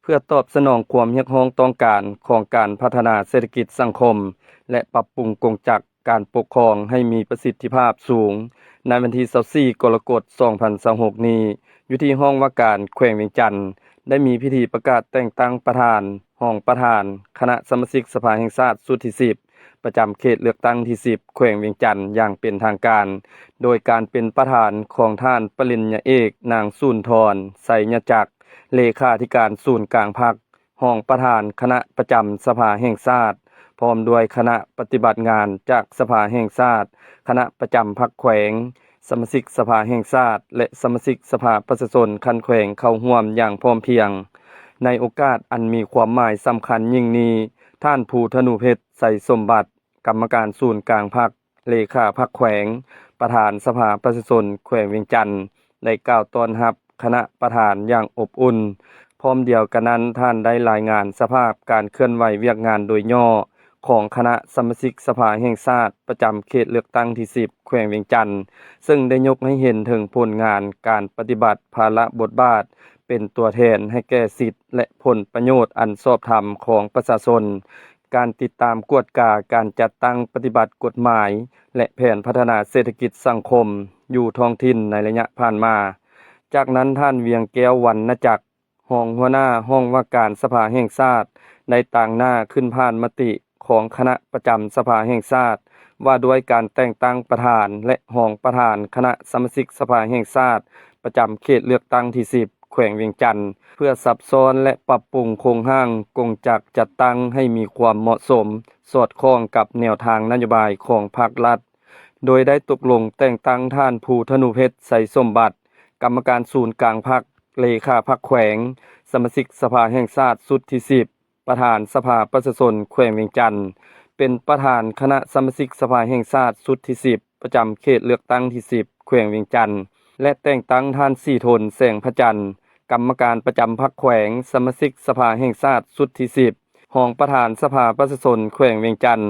ພື່ອຕອບສະໜອງຄວາມຮຽກຮ້ອງຕ້ອງການຂອງການພັດທະນາເສດຖະກິດສັງຄົມ ແລະ ປັບປຸງກົງຈັກການປົກຄອງໃຫ້ມີປະສິດທິພາບສູງ, ໃນວັນທີຊາວສີ່ ກໍລະກົດ ສອງພັນຊາວຫົກນີ້, ຢູ່ທີ່ຫ້ອງວ່າການແຂວງວຽງຈັນ ໄດ້ມີພິທີປະກາດແຕ່ງຕັ້ງປະທານ, ຮອງປະທານຄະນະສະມາຊິກສະພາແຫ່ງຊາດຊຸດທີສິບ ປະຈຳເຂດເລືອກຕັ້ງທີສິບ ແຂວງວຽງຈັນຢ່າງເປັນທາງການ, ໂດຍການເປັນປະທານຂອງທ່ານປະລິນຍາເອກ ນາງ ສູນທອນ ໄຊຍະຈັກ ເລຂາທິການສູນກາງພັກ, ຮອງປະທານຄະນະປະຈຳສະພາແຫ່ງຊາດ, ພ້ອມດ້ວຍຄະນະປະຕິບັດງານຈາກສະພາແຫ່ງຊາດ, ຄະນະປະຈຳພັກແຂວງ, ສະມາຊິກສະພາແຫ່ງຊາດ ແລະ ສະມາຊິກສະພາປະຊາຊົນຂັ້ນແຂວງເຂົ້າຮ່ວມຢ່າງພ້ອມພຽງ. ໃນໂອກາດອັນມີຄວາມໝາຍສຳຄັນຍິ່ງນີ້, ທ່ານ ພູທະນູເພັດ ໄຊສົມບັດ ກຳມະການສູນກາງພັກ, ເລຂາພັກແຂວງ, ປະທານສະພາປະຊາຊົນແຂວງວຽງຈັນ ໄດ້ກ່າວຕ້ອນຮັບຄະນະປະທານຢ່າງອົບອຸ່ນ. ພ້ອມດຽວກັນນັ້ນ, ທ່ານໄດ້ລາຍງານສະພາບການເຄື່ອນໄຫວວຽກງານໂດຍຫຍໍ້ຂອງຄະນະສະມາຊິກສະພາແຫ່ງຊາດປະຈຳເຂດເລືອກຕັ້ງທີສິບ ແຂວງວຽງຈັນ, ເຊິ່ງໄດ້ຍົກໃຫ້ເຫັນເຖິງຜົນງານການປະຕິບັດພາລະບົດບາດເປັນຕົວແທນໃຫ້ແກ່ສິດ ແລະ ຜົນປະໂຫຍດອັນຊອບທຳຂອງປະຊາຊົນ, ການຕິດຕາມກວດກາການຈັດຕັ້ງປະຕິບັດກົດໝາຍ ແລະ ແຜນພັດທະນາເສດຖະກິດສັງຄົມຢູ່ທ້ອງຖິ່ນໃນໄລຍະຜ່ານມາ. ຈາກນັ້ນ, ທ່ານ ວຽງແກ້ວ ວັນນະຈັກ ຮອງຫົວໜ້າຫ້ອງວ່າການສະພາແຫ່ງຊາດ ໄດ້ຕາງໜ້າຂຶ້ນຜ່ານມະຕິຂອງຄະນະປະຈຳສະພາແຫ່ງຊາດ ວ່າດ້ວຍການແຕ່ງຕັ້ງປະທານ ແລະ ຮອງປະທານຄະນະສະມາຊິກສະພາແຫ່ງຊາດ ປະຈຳເຂດເລືອກຕັ້ງທີສິບ ແຂວງວຽງຈັນ ເພື່ອຊັບຊ້ອນ ແລະ ປັບປຸງໂຄງຮ່າງກົງຈັກຈັດຕັ້ງໃຫ້ມີຄວາມເໝາະສົມ, ສອດຄ່ອງກັບແນວທາງນະໂຍບາຍຂອງພັກລັດ, ໂດຍໄດ້ຕົກລົງແຕ່ງຕັ້ງທ່ານ ພູທະນູເພັດ ໄຊສົມບັດ ກຳມະການສູນກາງພັກ, ເລຂາພັກແຂວງ, ສະມາຊິກສະພາແຫ່ງຊາດຊຸດທີສິບ, ປະທານສະພາປະຊາຊົນແຂວງວຽງຈັນ, ເປັນປະທານຄະນະສະມາຊິກສະພາແຫ່ງຊາດຊຸດທີສິບ ປະຈຳເຂດເລືອກຕັ້ງທີສິບ ແຂວງວຽງຈັນ ແລະ ແຕ່ງຕັ້ງທ່ານ ສີທົນ ແສງພະຈັນ ກຳມະການປະຈຳພັກແຂວງ, ສະມາຊິກສະພາແຫ່ງຊາດຊຸດທີສິບ, ຮອງປະທານສະພາປະຊາຊົນແຂວງວຽງຈັນ,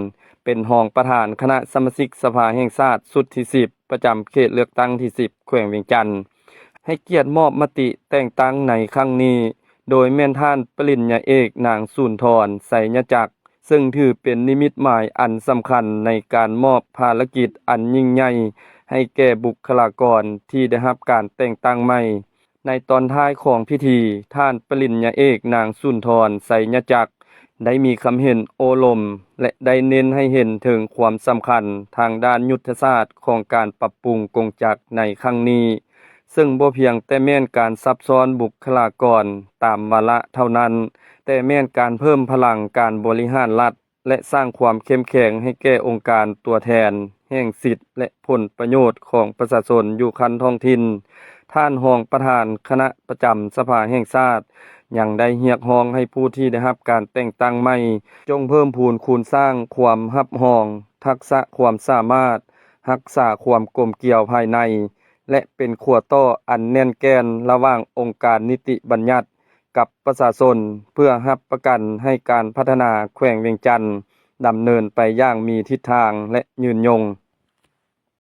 ເປັນຮອງປະທານຄະນະສະມາຊິກສະພາແຫ່ງຊາດຊຸດທີສິບ ປະຈຳເຂດເລືອກຕັ້ງທີສິບ ແຂວງວຽງຈັນ, ໃຫ້ກຽດມອບມະຕິແຕ່ງຕັ້ງໃນຄັ້ງນີ້ ໂດຍແມ່ນທ່ານປະລິນຍາເອກ ນາງ ສູນທອນ ໄຊຍະຈັກ ເຊິ່ງຖືເປັນນິມິດໝາຍອັນສຳຄັນໃນການມອບພາລະກິດອັນຍິ່ງໃຫຍ່ໃຫ້ແກ່ບຸກຄະລາກອນທີ່ໄດ້ຮັບການແຕ່ງຕັ້ງໃໝ່. ໃນຕອນທ້າຍຂອງພິທີ, ທ່ານປະລິນຍາເອກ ນາງ ສຸນທອນ ໄຊຍະຈັກ ໄດ້ມີຄຳເຫັນໂອ້ລົມ ແລະ ໄດ້ເນັ້ນໃຫ້ເຫັນເຖິງຄວາມສຳຄັນທາງດ້ານຍຸດທະສາດຂອງການປັບປຸງກົງຈັກໃນຄັ້ງນີ້, ເຊິ່ງບໍ່ພຽງແຕ່ແມ່ນການຊັບຊ້ອນບຸກຄະລາກອນຕາມວາລະເທົ່ານັ້ນ, ແຕ່ແມ່ນການເພີ່ມພະລັງການບໍລິຫານລັດ ແລະ ສ້າງຄວາມເຂັ້ມແຂງໃຫ້ແກ່ອົງການຕົວແທນແຫ່ງສິດ ແລະ ຜົນປະໂຫຍດຂອງປະຊາຊົນຢູ່ຂັ້ນທ້ອງຖິ່ນ. ທ່ານຮອງປະທານຄະນະປະຈຳສະພາແຫ່ງຊາດ ຍັງໄດ້ຮຽກຮ້ອງໃຫ້ຜູ້ທີ່ໄດ້ຮັບການແຕ່ງຕັ້ງໃໝ່ ຈົ່ງເພີ່ມພູນຄູນສ້າງຄວາມຮັບຮອງ, ທັກສະຄວາມສາມາດ, ຮັກສາຄວາມກົມກຽວພາຍໃນ ແລະ ເປັນຂົວຕໍ່ອັນແໜ້ນແກ່ນລະຫວ່າງອົງການນິຕິບັນຍັດ ກັບປະຊາຊົນ ເພື່ອຮັບປະກັນໃຫ້ການພັດທະນາແຂວງວຽງຈັນ ດຳເນີນໄປຢ່າງມີທິດທາງ ແລະ ຍືນຍົງ.